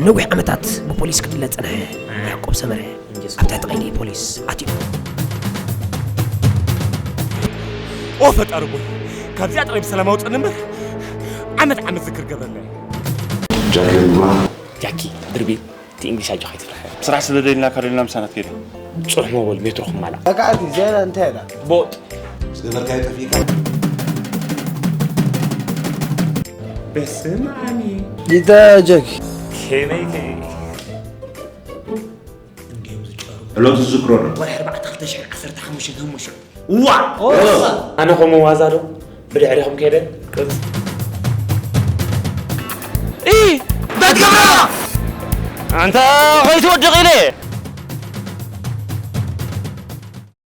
ነዊሕ ዓመታት ብፖሊስ ክድለ ዝጸንሐ ያዕቆብ ሰመረ ኣብ ትሕቲ ቀይዲ ፖሊስ ኣትዩ። ኦ ፈጣሪ ቦይ፣ ካብዚኣ ጥራይ ብሰላም ኣውፅእኒ እምበር ዓመት ዓመት ዝክር ገብረለይ። ጃኪ ምግባ ጃኪ ድርቢ እቲ እንግሊሽ ኣጆኻ ኣይትፍራሕ። ስራሕ ስለ ደሊና ካደልና ምሳና ትከይድ። ጽሑፍ ሞባይል ሜትሮ ክማላእ ኣካኣቲ ዜና እንታይ ኢላ ቦጥ ዝገበርካዮ ጠፊእካ በስም ኣሚ ጊታ ጀክ ከመይ ከ ሎት ዝዝክሮ ዶ ወርሒ ኣርባዕተ ክልተ ሽሕን ዓሰርተ ሓሙሽተን ህሙሽ ዋ ኣነ ከምኡ ዋዛ ዶ ብድሕሪኹም ከይደ በት ገብራ ኣንታ ኸይትወድቕ ኢለ